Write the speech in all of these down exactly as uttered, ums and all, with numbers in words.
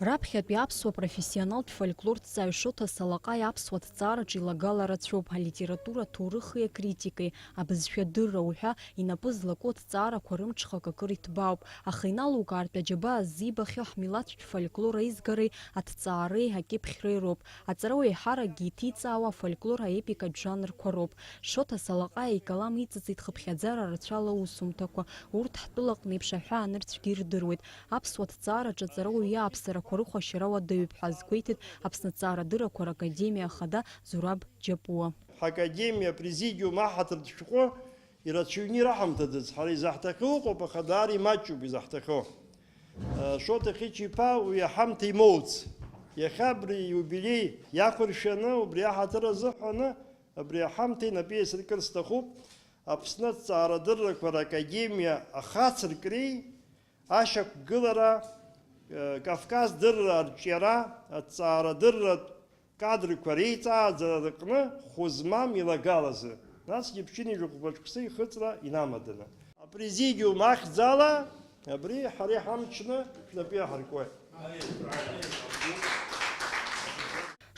Раԥхьатәи аԥсуа профессионалтә фольклорҭҵааҩ Шоҭа Салаҟаиа аԥсуа ҭҵаараҿы илагала рацәоуп, алитература аҭоурыхи акритикеи, абызшәа адырра уҳәа инапы злаку аҭҵаарақәа рымҽхак акыр иҭбаауп, аха иналукаартә аџьабаа ззибахьоу ҳмилаҭтә фольклор аизгареи аҭҵаареи акьыԥхьреи роуп. Аҵарауаҩ еиҳаракгьы иҭиҵаауа афольклор аепикатә жанрқәа роуп. Шоҭа Салаҟаиа икалам иҵыҵит хыԥхьаӡара рацәала аусумҭақәа, урҭ ҳтәылаҟны еиԥш аҳәаанырцәгьы ирдыруеит. Аԥсуа ҭҵаараҿы аҵарауаҩ иааԥсарақәа рыхәашьара уадаҩуп ҳәа азгәеиҭеит Аԥсны Аҭҵаарадыррақәа ракадемиа ахада Зураб Џьапуа. Ҳакадемиа апрезидиум аҳаҭыртә шәҟәы ирацәаҩны ираҳамҭаӡац, ҳара изаҳҭахьоу ыҟоуп, аха даара имаҷуп изаҳҭахьоу. Шоҭа Хьыча-иԥа уи аҳамҭа имоуц. Иахьа абри иубилеи иақәыршәаны, убри аҳаҭыр азыҳәаны, абри аҳамҭа инапы иасыркыр сҭахуп Аԥсны Аҭҵаарадыррақәа ракадемиа ахацыркреи, ашьақәгылара, э, Кавказ дырра арҿиара, аҭҵаарадырратә кадрқәа реиҵааӡара рыҟны хәы змам илагалазы, насгьы ԥшьынҩажәи хәба шықәса ихыҵра инамаданы. Апрезидиум ахьӡала абри ҳара иҳамчны шәнапы иаҳаркуеит.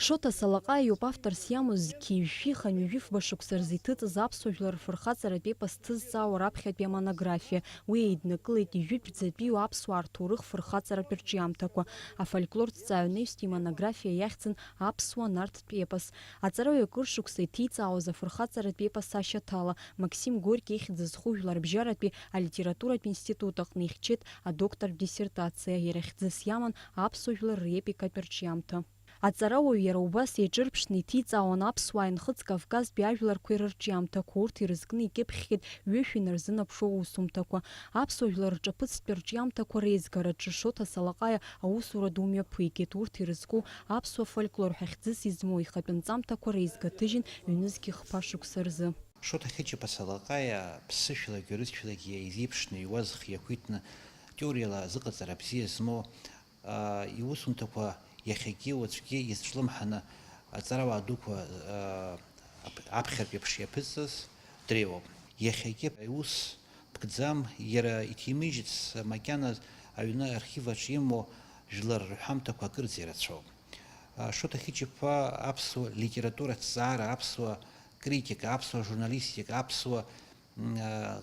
Шоҭа Салаҟаиа иоуп авторс иамоу зқьи жәшәи хынҩажәи фба шықәса рзы иҭыҵыз аԥсуа жәлар рфырхаҵаратә епос ҭызҵаауа раԥхьатәи амонографиа. Уи еиднакылеит ижәытәӡатәиу аԥсуаа рҭоурых фырхаҵаратә рҿиамҭақәа. Афольклорҭҵааҩ анаҩстәи имонографиа иахьӡын Аԥсуа нарҭтә епос. Аҵарауаҩ акыр шықәса иҭиҵаауаз афырхаҵаратә епос ашьаҭала, Максим Горки ихьӡ зху жәларбжьаратәи алитературатә институт аҟны ихьчеит адоктортә диссертациа, иара хьӡыс иаман аԥсуа жәлар репикатә рҿиамҭа. Аҵарауаҩ иара убас еиҿырԥшны иҭиҵаауан аԥсуааи Нхыҵ Кавказтәи ажәларқәеи рырҿиамҭақәа, урҭ ирызкны икьыԥхьхьеит ҩышә инарзынаԥшуа усумҭақәа. Аԥсуа жәлар рҿаԥыцтә рҿиамҭақәа реизгараҿы Шоҭа Салаҟаиа аусура ду мҩаԥигеит, урҭ ирызку аԥсуа фольклор ҳәа хьӡыс измоу ихатә нҵамҭақәа реизга ҭыжьын ҩнызқьи хԥа шықәса рзы. Шоҭа Хьыча-иԥа Салаҟаиа ԥсышәлагьы ҩрыцәалагьы еизеиԥшны иуаз хы иақәиҭны, теориала азыҟаҵара бзиа змоу, аа, иусумҭақәа иахьагьы уаҵәгьы изҿлымҳаны аҵарауаа дуқәа, аа, ап-, аԥхьартә еиԥш иаԥызҵаз дреиуоуп. Иахьагьы иус ԥкӡам, иара иҭимыжьыц макьана аҩны архив аҿы имоу жәлар рҳәамҭақәа акырӡа ирацәоуп. Шоҭа Хьыча-иԥа аԥсуа литература аҭҵаара, аԥсуа критика, аԥсуа журналистика, аԥсуа, м,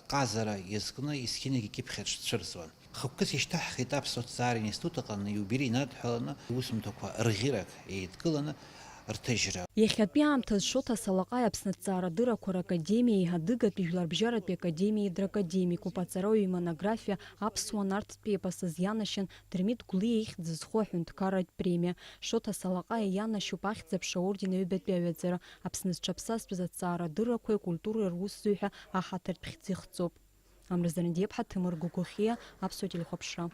ҟазара иазкны есқьынагьы икьыԥхь аҿ дцәырҵуан. Хықәкыс ишьҭаҳхит аԥсуа ҭҵаара институт аҟны иубилеи инадҳәаланы иусумҭақәа рӷьырак еидкыланы рҭыжьра. Иахьатәи аамҭаз Шоҭа Салаҟаиа Аԥсны аҭҵаарадыррақәа ракадемиеи Адыгатәи жәларбжьаратәи академиеи дракадемикуп. Аҵарауаҩ имонографиа аԥсуа нарҭтә епосыз ианашьан Дырмит Гәлиа ихьӡ зху аҳәынҭқарратә премиа. Шоҭа Салаҟаиа ианашьоуп Ахьӡ-аԥша аорден аҩбатәи аҩаӡара, Аԥсны зҽаԥсазтәыз аҭҵаарадыррақәеи акультуреи русзуҩ ҳәа ахаҭартә хьӡ ихҵоуп. Амра Зарандиаԥҳа, Ҭемыр Гәыгәыхиа, Аԥсуа телехәаԥшра.